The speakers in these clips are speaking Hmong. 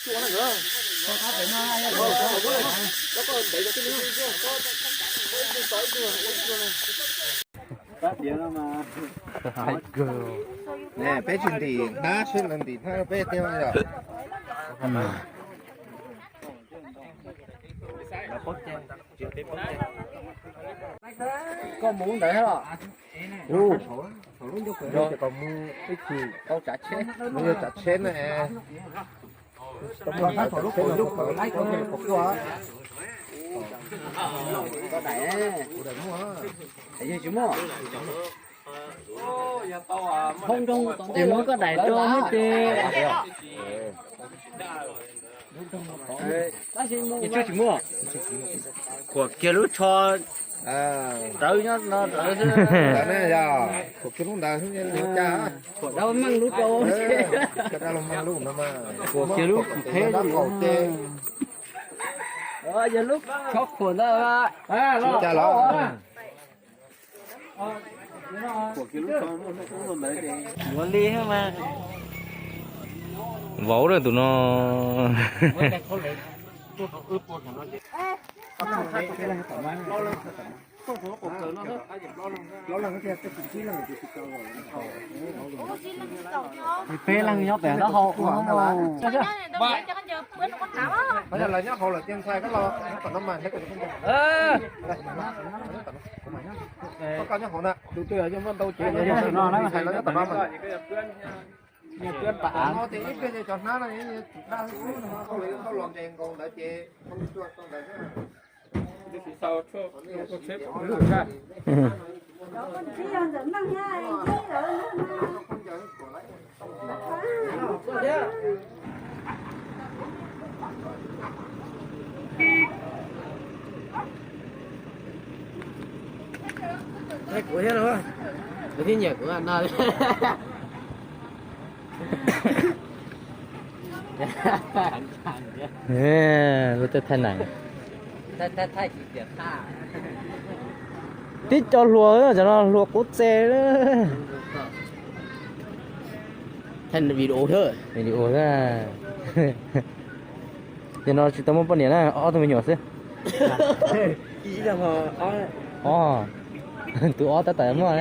Peb tsis ntim hnab, seb lawv ntim hnab rau peb thiab yom. Koj mus ntawd los? Mus, mus tsav tsheb na. Tsis muaj. Ces muab koj daim rau ces. Tsis muaj. Khuam kiag lub tsho rawv nyob no rawv xwb. Khuam kiag lub ntawd xwb, khuam dab meej lub rau. Khuam kiag lub qhov qheb. Yog lub tsho khuam ntawd. Tsis cas los. Yuav li mas. Vauv na tus no. Peb leeg nyob pem taub hau. Lawv nyob hauv lawm, cia ntxhais koj los tom no mas. Koj nyob hauv na, tus twg yog muaj ntau cev no nyob tom no mas. Ib pliag ces cov hnab no, Kuv thiab, kuv thiab nyiam kuv no. Lub teb thaij nees. Tib co hluas, cov no hluas qub txe. Thaij video thiab. Video thiab. Ces no tsis tau muaj poj niam na, ob tug me nyuam xwb. Ob, tus ob tab tom muaj.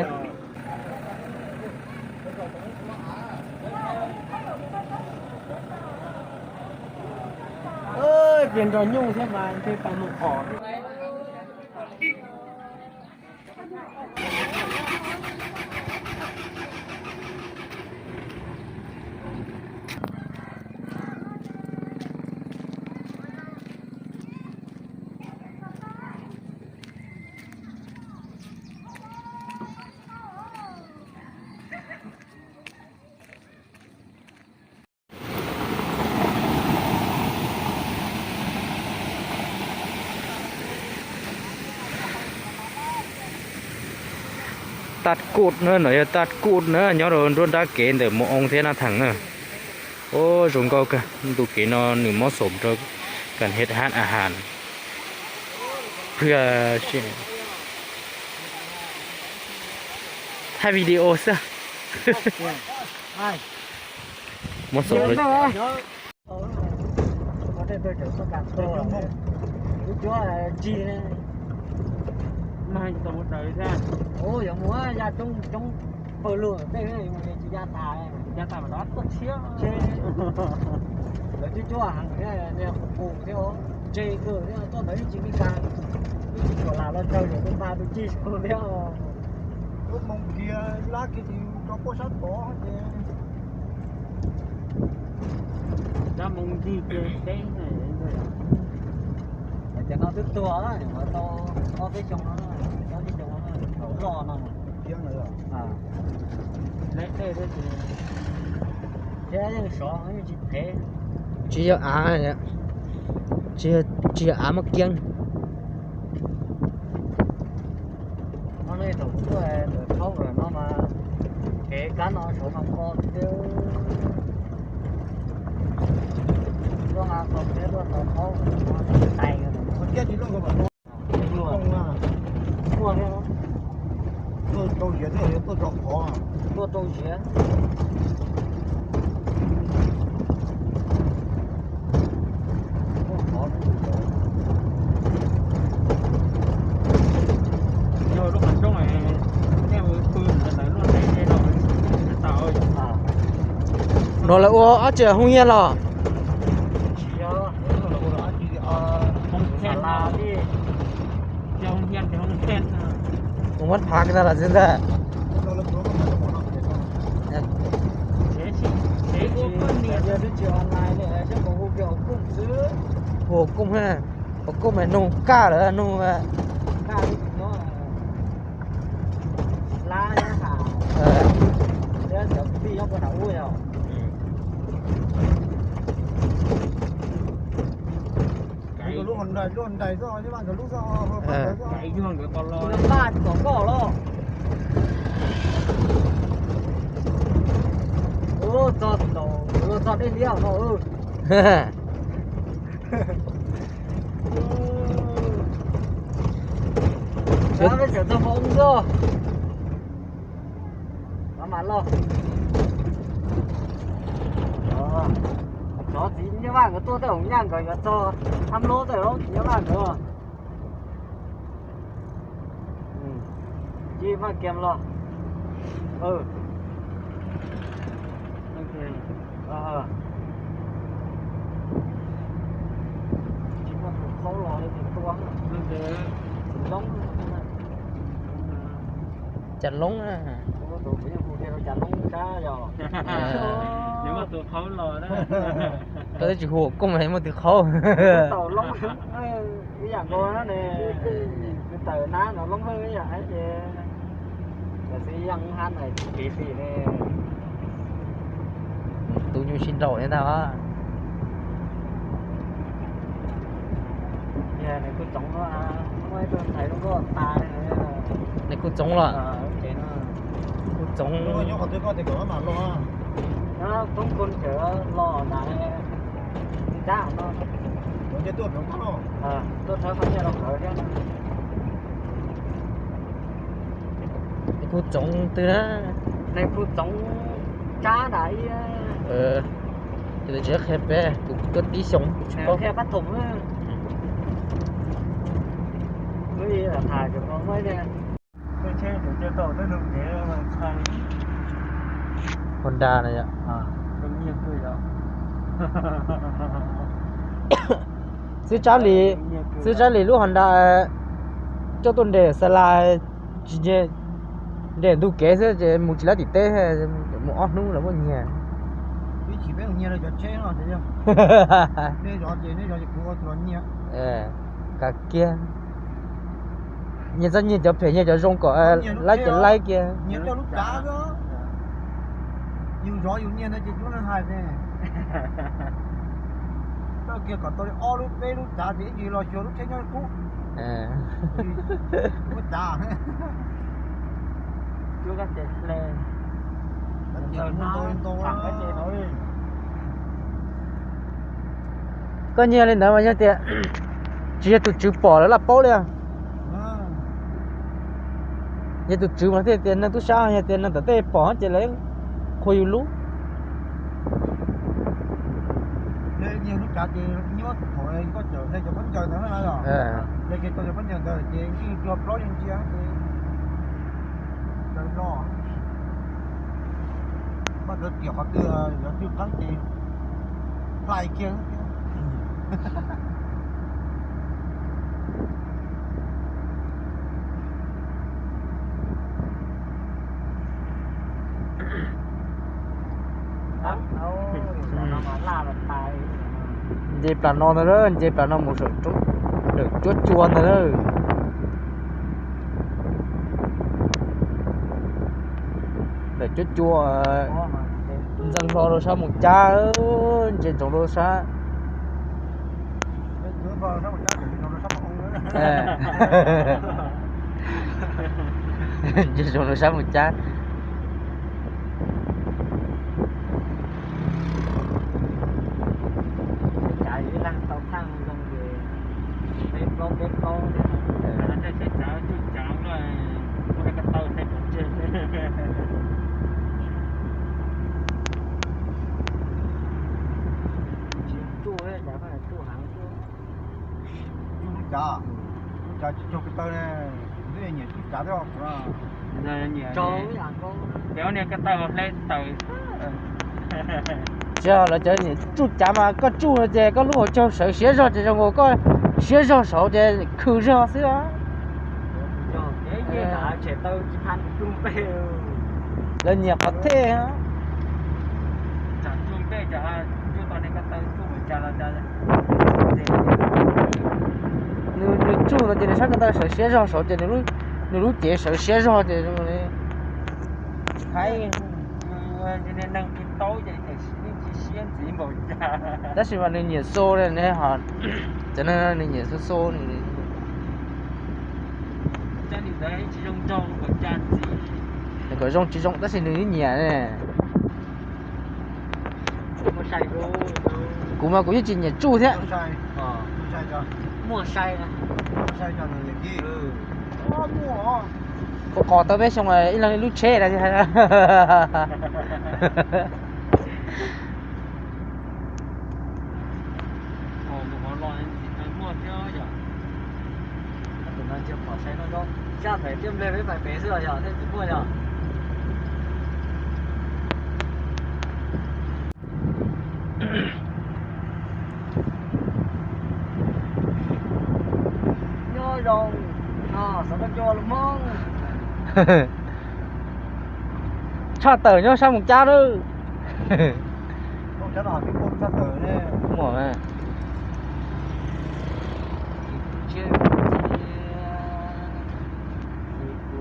Ces nrog nyuj thiab mas ntshe pais mus qhov. Taj Kuj na, no yog Taj Kuj na, nyob rau nruab nrab kev ntawm Mus Oo thiab Naj Theem na. Ua zoo nkauj kawg, ntu kev no nws mob xom rau kas het hab a has. Pw, thaij video xwb. Mob xom rau. Yuav mus ya coob coob pawg lug tej, tsis ya tas, ya tas mas tuaj tshiab. Lawv cuab cuab heev, niag qus qus thiab, ntse kawg thiab, tuaj ntawd yeej tsis me kas, yeej tsis tshua lam los tsawg, yuav tus npa tus cig zoo thiab. Lub moo kiag lab kiag ces rau puag sab tod ces. Lab moo ncig kiag teb. Ces no twb tuag, tau ob peb xyoo no, ob peb xyoo no, thaum loj no. Thiab yeej sov, yeej tsis phev. Tsis yog av, tsis yog av muaj kiab. No nej thaum tuaj ntawm thaub lawm no mas kev kab no saud mas npo tiag. Luaj nqa qhov kev luaj tau thaub tais. Tuaj rau ziav, tuaj rau qhov, tuaj rau ziav. No lawv ua ob tsi hoo hias los? Ua muab phav kiag tag los xwb ntag. Hu kooj, hu kooj mas nug kaj lawm nug. Txog dej liab no. Peb tseem txog hmo ub xwb. Mam los. Cov txiv Nyab Vaj nkawd tuaj tej hauv nyaj nkawd yuav txog hab lub tej txiv Nyab Vaj nkawd. Tsis maj kiag los. Tsis muaj tus qhaub los li tus tua. Cas loob na. Koj twb tsis hu kooj mas muaj tus qhaub. Ib yam nkaus na, nws tawm nab no loob hawj ib yam ces tam sis yeej hab ntawm kev tim ne. Tus nyuj sib nraus thiab ntag. Nws kuj txoov, muaj ib tug ntxhais lub nkuaj tas. Nws kuj txoov los? Kuj txoov. Thoob koob cawm los ntawd, ntab no. Tuaj thawb qhov nyiaj rau qhawv thiab. Kuj txoov twg na? Nws kuj txoov tsab ntawd ib. Ces tsis qhia peb, kuv tuaj tib xyoo kuv tsis paub. Qhia pab thoom. Lub ib tham tseem muaj ib niag. Honda no yom. Xwb tsab li, xwb tsab li lub Honda coj tuaj nres Xas Las, tsis nres ntug kev xwb ces mus tsis laib tim teb, mus ob hnub los muaj nyiag. Kav kiag. Nyiag txoj nyiag cov phem nyiag cov zoo kom laib ces laib kiag. Yus zov yus nyiag ntawd ces cuab leej hais ne. Txoj kiag kom tau li ob lub peb lub tsav ces ib ntsis los xyuas lub tsheb nyob qub. Muab tsav. Koj nyiag li ntawd mas yog tias tsis yog tus tswv pom lawv laj paub li. Yog tus tswv mas thiaj tias neeg tub sab, yog tias neeg tom tej pom ces lawv qhuas yus lub. Nyiag lub tsav ces nyob thaum koj cawm hle cov pab ncaws ntawd na, hle kiag tau cov pab ncaws ntawd ces yeej cua plaub yeej ntsia ces cawm los. Koj cov tiam qhov twg yuav twb qeeb ces hlais kiag. Nce plas no ntag, nce plas no mus saum roob, lawm cuab cua ntag. Lawm cuab cua, ntxeev hlo rau sab mus cab, ntsia ntsoov rau sab. Ntsia ntsoov rau sab mus cab. Tsuj lub cav, lub cav tsis raug ko taw ne, kuv twb nyiam tsuj cav thiab. Cov niag ko taw hle tawm xwb. Tsis yog lawv cov niam tsuj cav mas koj tsuj no ces koj lub hauv caug sawv siab zog ces zoo nkaus koj siab zog saud ces khw zog xwb. Lawv nyiam qhov thej. Nws tsuj no ces nws sab ko taw sawv siab zog saud ces nws lub cev sawv siab zog ces haib. Tab sis mas nws nyiam xu ne, ho cov neeg nws nyiam xu xu. Nws kom zoo tsis zoo tab sis nws yeej nyiam ne. Kuv mas kuv yeej tsis nyiam tsuj thiab. Qhov qos tau peb xyoo ib leeg ib lub tsheb na. Nyob zoo, no xov tooj cua lus Hmoob. Tshaj tawm nyob sab Moos Cab lawm.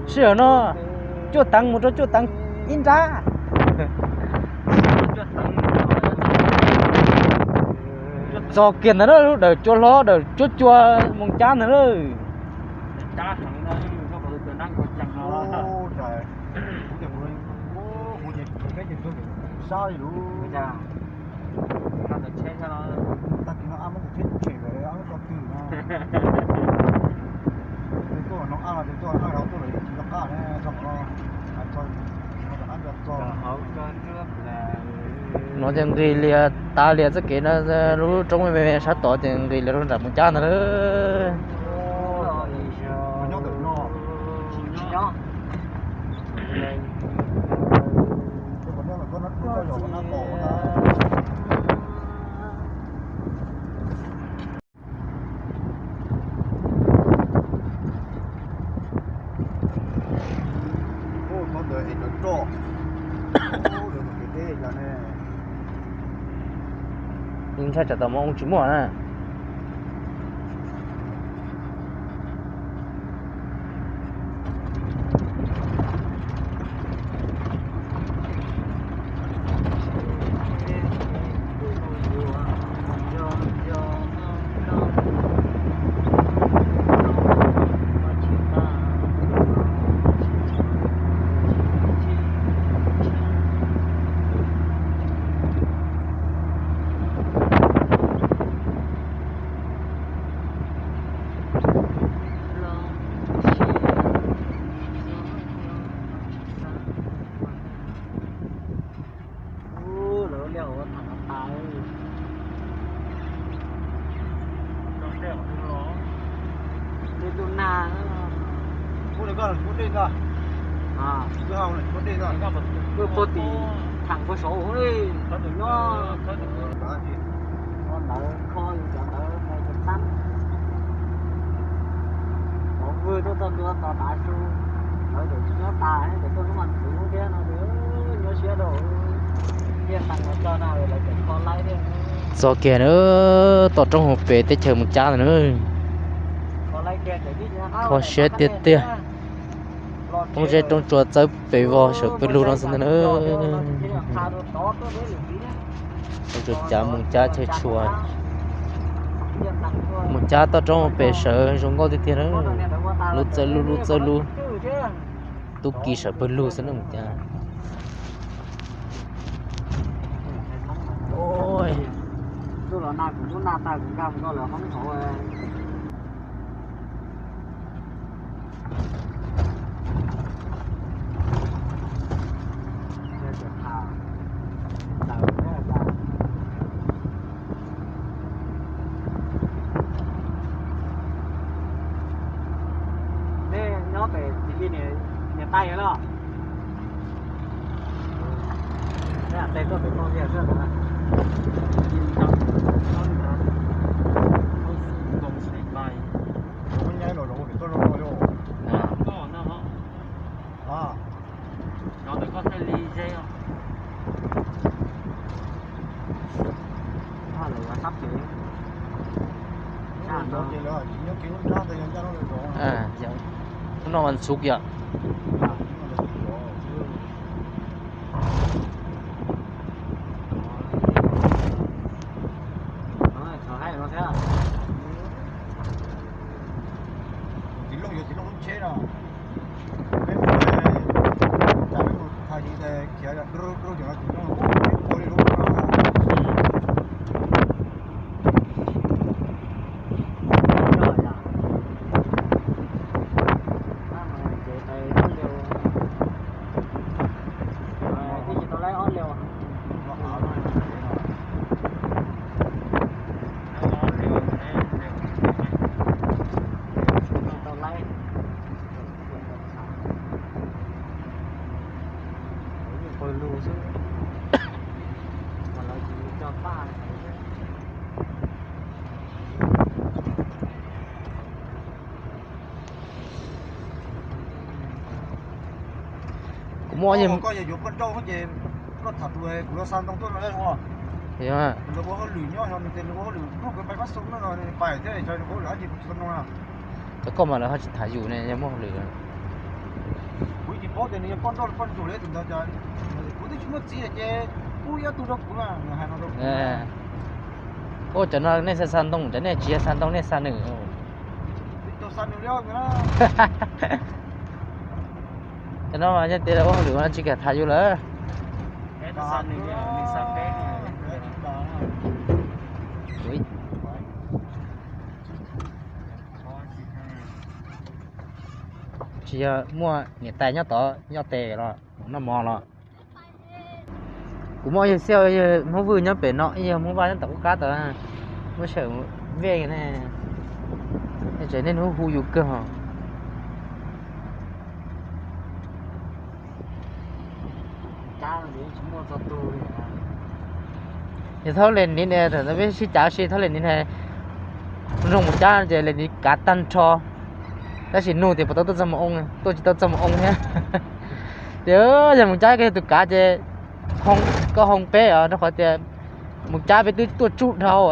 Sij hawm no cuaj teev mus rau cuaj teev ib nrab. Txog kiag ntawd na, lub dawm cua hlob dawm cuab cua Moos Cab ntawd lawm. No ces nqis lias tas lias txoj kev no, lub roob me me sab tod ces nqis lias rau nram Moos Cab ntag lawm. Ntshai tsam tom mov ua tsis muaj na. Lawv ua liaj ua tham tas. Tej tus nag, wb puag tim tham puag saud li, nyob ntawd kho yus cov ntawd tas, cov vwg tuaj txog ntua tos tav su, lawv tseem tsis nyob tas, tseem tuaj hnub mas ntxwv thiab no ces nyob siab rau tiaj nees los txog na lawv tseem kho laib thiab. Txog kiag na, toj roob hauv pes teb chaws Moos Cab ntawd na. Kho siab tiag tiag. Roob zeb roob tsua txawb pes vog sawv pawg lug no xwb ntag na. Roob tsua cav Moos Cab chaw tshua. Moos Cab toj roob hauv pes sawv zoo nkauj tiag tiag na. Lub txawj lub lub txawj lub. Tub ki sawv pawg lug xwb na Moos Cab. Nej nyob pem txiv li niam tais los? Hnub no vas xuv yom. Kuv muaj, koj yog yuav poj nrauj ces koj tham tus kuv los xa ntoo tuaj no, lawv ua hauj lwm nyob, nws tias nws ua hauj lwm hnub kws pais pab xoo no, pais thiab, nws ua hauj lwm dab tsi kuv tsis tau mloog na. Cov koj mas lawv ho tsis tham yus ne, yog muaj hauj lwm. Kuv tsis paub tias nws yog poj nrauj los poj ntsuam li tus ntawd, kuv twb tsis muaj txiv ces kuv yog tus rau kuv na, nws hais no rau kuv. Ua cov no nej xa xa ntoo, cov nej tsis yog xa ntoo nej xa nws. Cov no mas yog tias ua hauj lwm no tsis kam tham yus lawm. Tsis yog muaj niam tais nyob tod nyob tes los noj mov los. Kuv muaj yawg Xiaj yawg Hmoob Vwj nyob pem no, ib yawg Hmoob Vaj nyob tom qub qab tod, muab sawm vej ne, tseem niaj hnub hu yus kawg os. Yog thaub Lenin ne, peb sib cav si thaub Lenin ne, nug mus cab ces Lenin kav tag nrho, tab sis nug tias puas tau tuaj txog mus oo, tuaj tsis tau txog mus oo thiab. Ces yog mus cab koj yog tus kav ces koj hoo peb os, rau qhov tias mus cab peb twb tuaj tsuj dhau.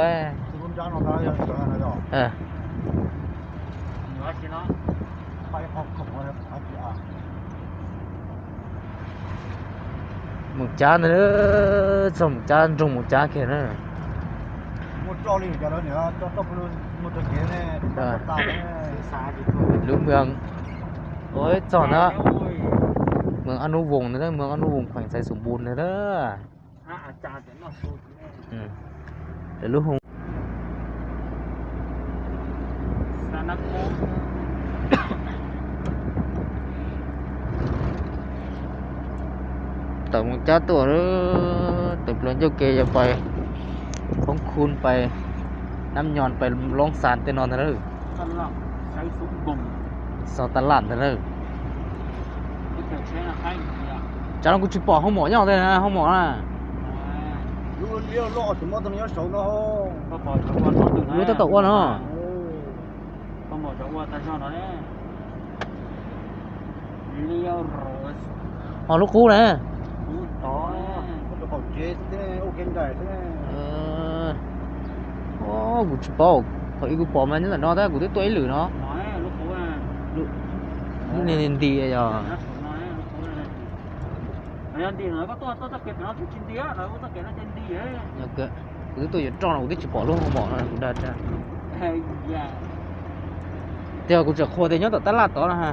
Mus cab ntag, txog mus cab nroog mus cab kiag na. Lub mws, ua txog na, mws Ab Nub Voos ntag, mws Ab Nub Voos kheem Xaiv Xum Npus ntag na. Lub hoo tawm mus cab tuaj, tawm plaws ncauj ke yog pais Hoob Khun, pais Nab Nyos, pais Loob Xas tej no ntag na. Xov tas laj ntag na. Tsam no kuv tsis pom hoo mom nyob tej na, hoo mom na. Lub tab tom ua no. Ho lub qub na. Kuv tsis paub, thaum ub kuv pom mas nyob ntawm no tab kuv twb tuaj ib lwm no. Lub niag nti yog. Kuv twb tuaj yuav roj no kuv twb tsis pom lub hoo mom no kuv dag dag. Tiag kuv tseem qhuas tias nyob tom tab laj tod no ha.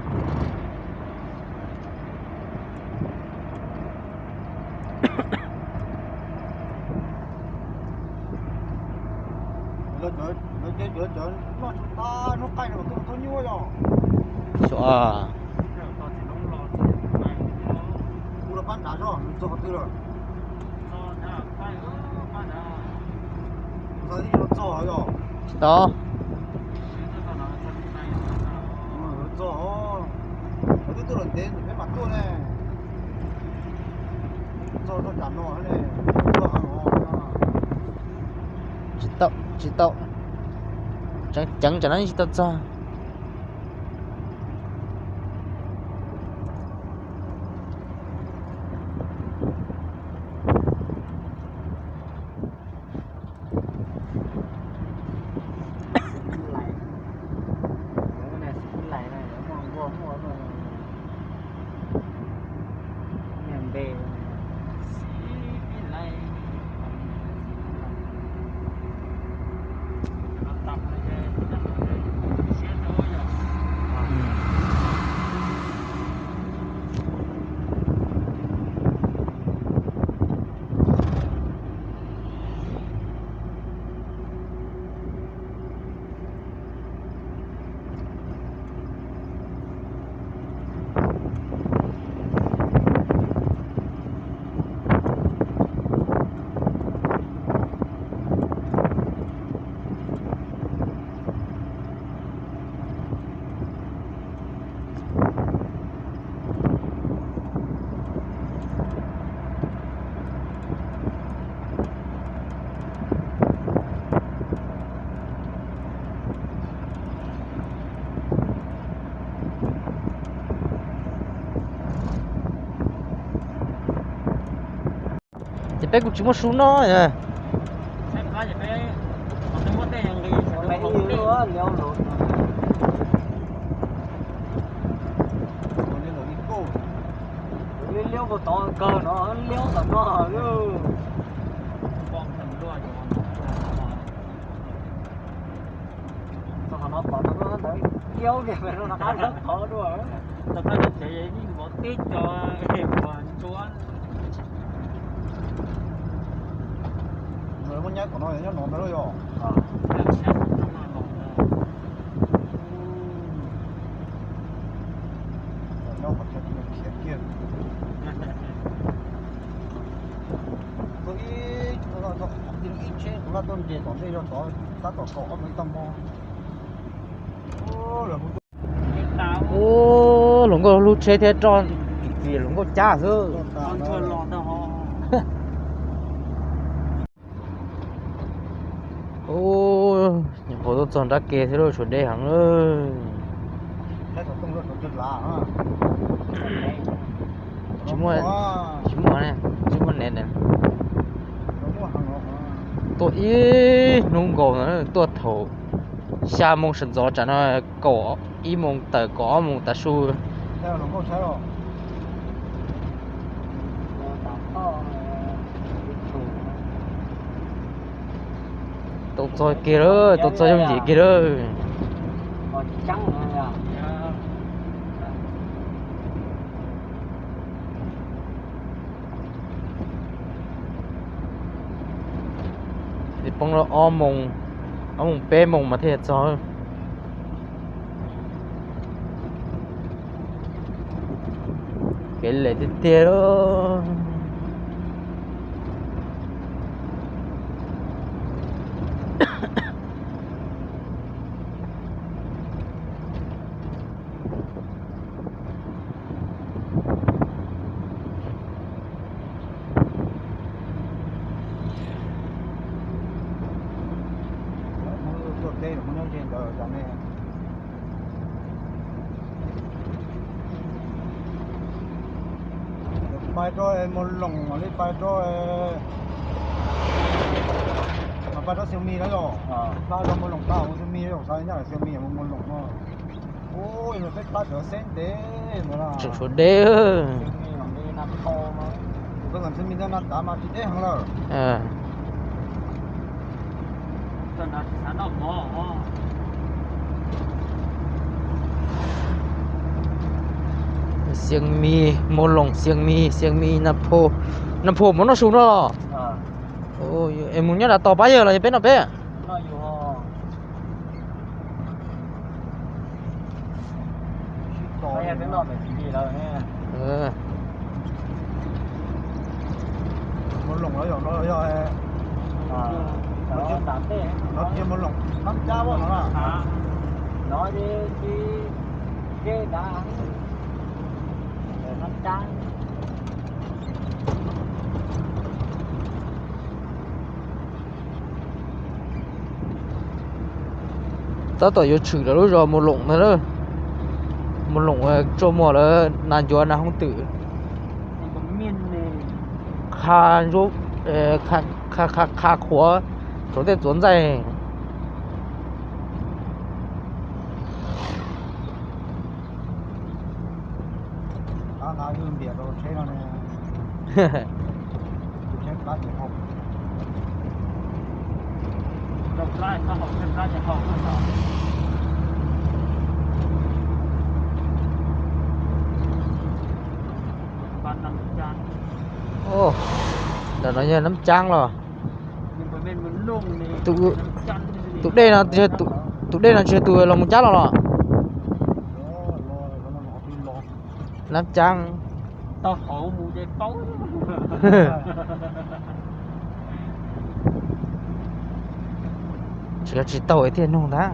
Tsis tau. Tsis tau, tsis tau. Ceev ceev tsam no tsis tau txog. Ces peb kuj tsis muaj su noj. Liab liab tod kawg no, liab tom no. Txog qhov no pom tus ntawd liab tiag, no qab qhov dua. Tau koj tsev yeej vov tib co ua ntsuab. Muaj nyab tom no nyob no ntag lauj yog. Nyob qhov chaw khiav kiag. Ib tsheb kuv laj tuaj nres tom ntej yog tod, tab tom kaum ob mev toj hmo. Ub, hluas nkauj hlub tsheb thiab roj kim kim hluas nkauj cab xwb. Ub, nyuam qhuav tuaj txog nrab ke thiab lauj, tshuav deb heev lawm. Tsis muaj, tsis muaj ne, tsis muaj ne. Tuaj ib hnub nkaus na, tuaj thaum xya moo sawv ntxov tsam no kaum ib moo tawm kaum ob moo tav su. Tau txog kiag lawm, tau txog yooj yim kiag lawm. Peb poob los ob moos, ob moos peb moos mas thiaj txog. Kev lem tiag tiag. Tuaj teb los muaj nyob ze ntawd cas ne. Pais rau Mus Loos mam li pais rau, mas pais rau Xiaus Mis na yom. Pais rau Mus Loos, pais Xiaus Mis yom, xav nyob Xiaus Mis mus Mus Loos no. Ub, peb pab cov xeb ntev ntawd na. Tseem tshuav deb. Xiaus Mis ntawd na tav mas tsis deb heev lawm. Xiaus Mis, Mus Loos, Xiaus Mis, Xiaus Mis, Naj Pho, Naj Pho mus noj su no los? Es mus nyob nram tos pab yawg los yog peb noj peb? Mus Loos no yog, no yog Mus Loos Nab Cab no na. No ces, ces nab Cab. Tab tom yuav tshwm lawv lub zos Mus Loom ntag lauj. Mus Loom, Tsua Muag lawv nas ncuav nas hoob twm. Qha, qha qhuav txuav ntej txuav ntxaij. Ntawm no yog Nab Caab los? Tus dej no, tus dej no tsis yog tus los mus Cab los los? Nab Caab. Tsis yog tsis tau thiaj nug ntag.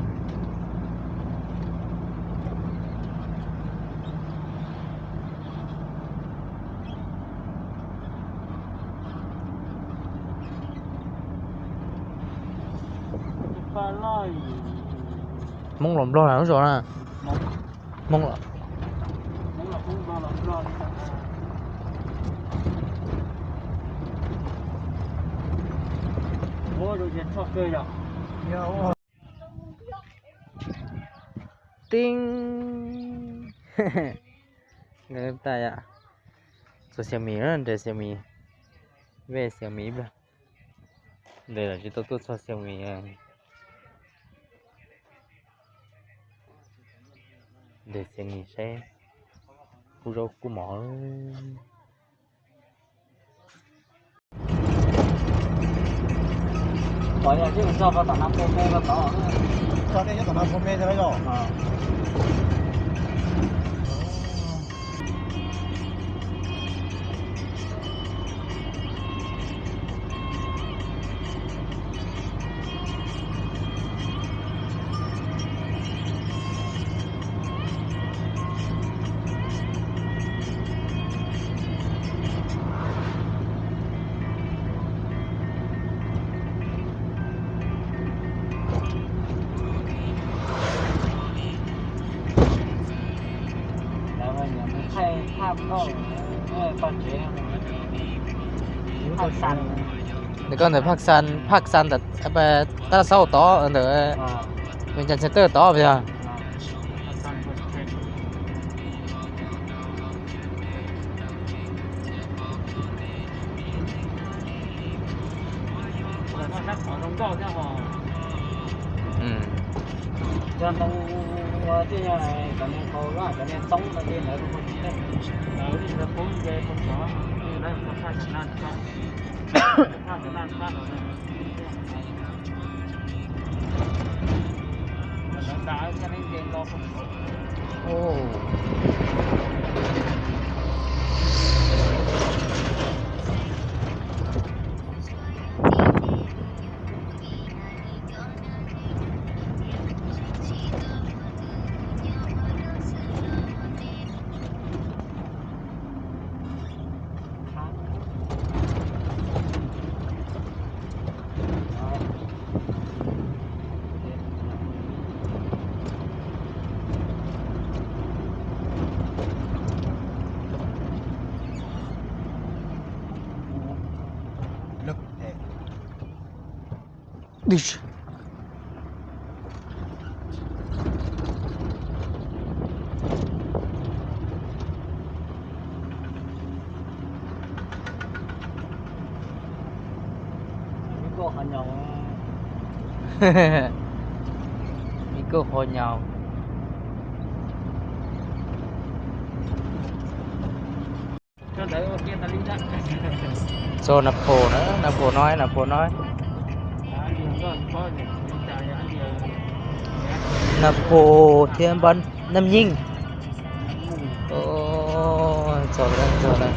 Hmoob los Nplog na lub zos na? Hmoob los. Tib, txog Xiaus Mis, nres Xiaus Mis, vej Xiaus Mis ib pliag. Nres los tsis tau tuaj txog Xiaus Mis. Nres Xiaus Mis saib kub zaub kub mov. Nws koj ntawm Phaj Xan, Phaj Xan ntawm tab laj xauj tod ntawm Vias Cas Xeev Tawj tod yog. Ib kauj qhov nyaus. Txog Nab Phoo na, Nab Phoo no, Nab Phoo no. Nab Phoo thiab Npab Nab Yeej. Txog lawm, txog lawm.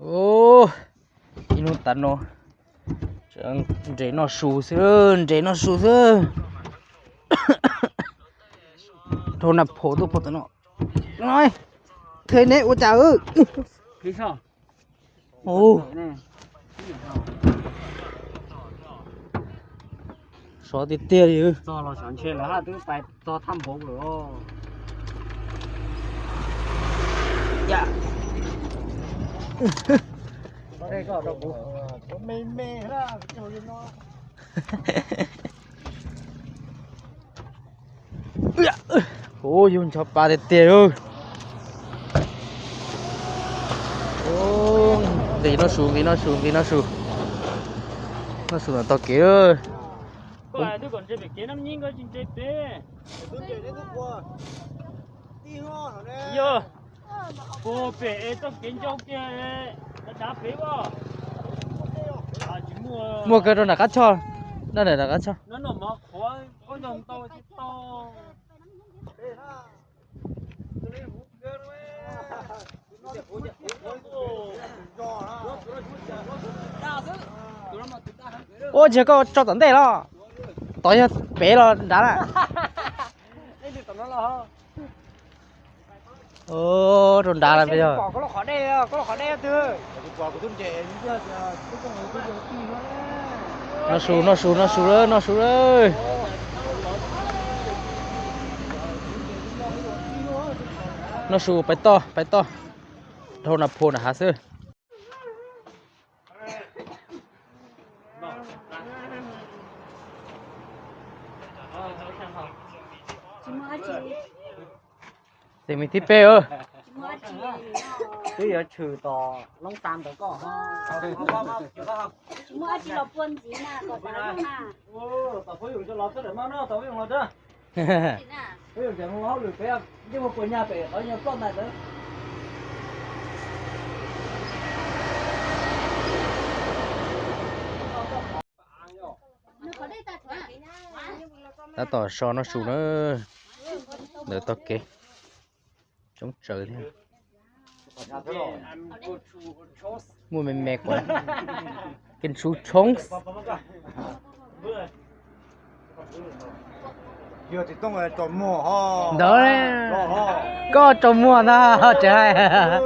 Ub, ib hnub tas no nres noj su xwb, nres noj su xwb. Dhau nag phom tuaj pom tam no. Thej neb ua cas? Sov tiag tiag li. Ub, yug ncho pa tiag tiag lauj. Nqis noj su, nqis noj su, nqis noj su. Noj su tom tog kev. Yog, puag pem es txoj kev ncau kiag dav pem os. Muaj kawg rau nram qab choj, nram qab choj. Ua, tsis yog koj tso tom ntej los? Tod yog pem los nrad na. Rau nrad lawm yog. Noj su, noj su, noj su lawm, noj su lawm. Noj su, pais toj, pais toj. Dhau nag phom nram hav xwb. Tes me thib peb. Twb yuav tshwm tom loob tas ntawd koj. Tab tom so noj su na, ntawm tog kev, coob tsawv thiab. Muaj me me kuv, kev tshuv tshoob. Ntawd, koj tsaus muag ntag tseem hais.